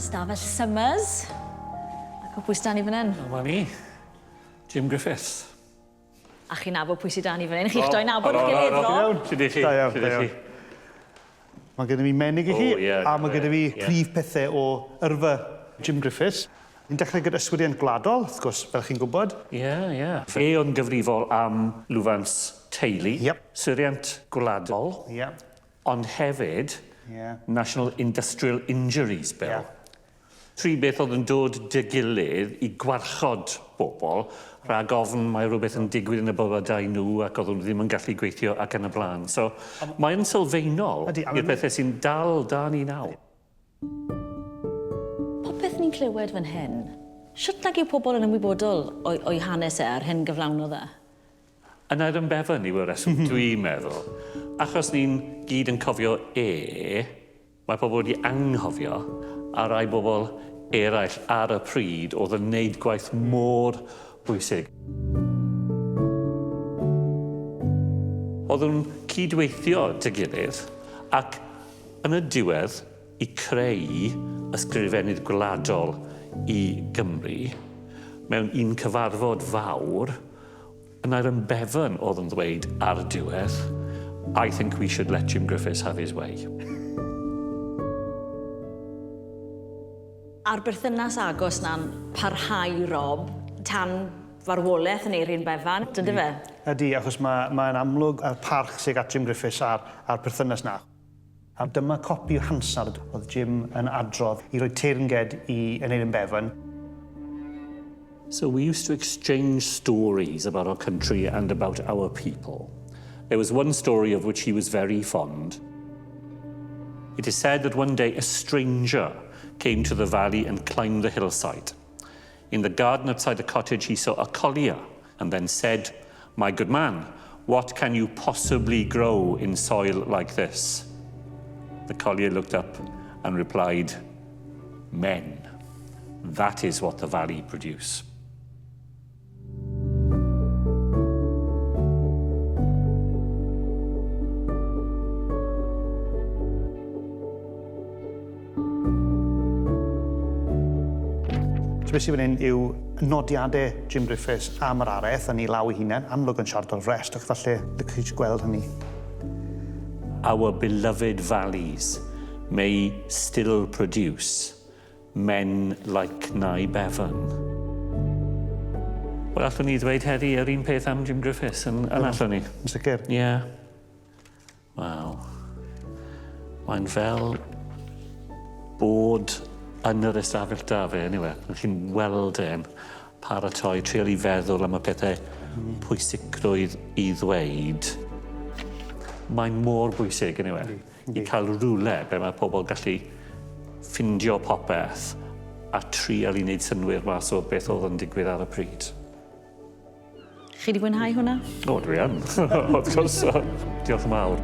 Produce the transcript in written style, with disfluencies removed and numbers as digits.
Stafell Summers. Ac o pwy sy 'da ni fan 'yn? Dyma ni. Jim Griffiths. A chi'n nabod pwy sy 'da ni fan 'yn. Chi'ch doi nabod 'ych gilydd, Rob. Shwd 'y chi? Da iawn, Shwd da 'ych iawn. chi? Mae gennym fi menig i chi, O, ie, a mae gyda fi ie. prif pethau o yrfa Jim Griffiths. Ni'n dechrau gyda yswiriant gwladol, wrth gwrs, fel chi'n gwybod. Ie, ie. Fe oedd yn gyfrifol am lwfans teulu. Iep. Yswiriant gwladol. Ie. Ond hefyd... Ie. National Industrial Injuries Bill. Ie. Tri beth oedd yn dod 'dy gilydd i gwarchod bobl rhag ofn mae rhywbeth yn digwydd yn y bywydau nhw ac oedden nhw ddim yn gallu gweithio ac yn y blaen. So mae'n sylfaenol i'r pethau sy'n dal 'da ni nawr. Popeth ni'n clywed fan hyn, shwt nag yw pobl yn ymwybodol o'i o'i hanes e a'r hyn gyflawnodd e? Aneurin Bevan yw y reswm dwi'n meddwl. Achos ni'n gyd yn cofio e, Mae pobl wedi anghofio a rai bobl eraill ar y pryd oedd yn neud gwaith mor bwysig. Oedd nhw'n cydweithio 'da gilydd ac yn y diwedd i creu Ysgrifennydd Gwladol i Gymru mewn un cyfarfod fawr. Aneurin Bevan oedd yn ddweud ar y diwedd, I think we should let Jim Griffiths have his way. A'r berthynas agos 'na'n parhau, Rob, tan farwolaeth Aneurin Bevan, yndyfe? Ydy, achos mae, mae'n amlwg y parch sydd at Jim Griffiths a'r, a'r perthynas 'na. A dyma copi o Hansard oedd Jim yn adrodd i roi teyrnged i Aneurin Bevan. So we used to exchange stories about our country and about our people. There was one story of which he was very fond. It is said that one day a stranger came to the valley and climbed the hillside. In the garden outside the cottage he saw a collier and then said, My good man, what can you possibly grow in soil like this? The collier looked up and replied, Men. That is what the valley produce. So beth sydd fan hyn yw nodiadau Jim Griffiths am yr araith yn ei law ei hunan, amlwg yn siarad o'r frest, ac falle licwch chi gweld hynny. Our beloved valleys may still produce men like Nye Bevan. Wel, allwn ni ddweud heddi yr un peth am Jim Griffiths, yn, yn allwn ni? Yn sicr. Ie. Yeah. Waw. Mae'n fel bod yn yr ystafell 'da fe yndyw e? Chi'n weld e'n paratoi, trial i feddwl am y pethe pwysigrwydd i ddweud. Mae'n mor bwysig yndyw e? I cael rywle ble mae pobl gallu ffindio popeth a trial i wneud synnwyr mas o beth oedd yn digwydd ar y pryd. Chi 'di fwynhau hwnna? O, dwi yn. Wrth gwrs. Diolch yn fawr.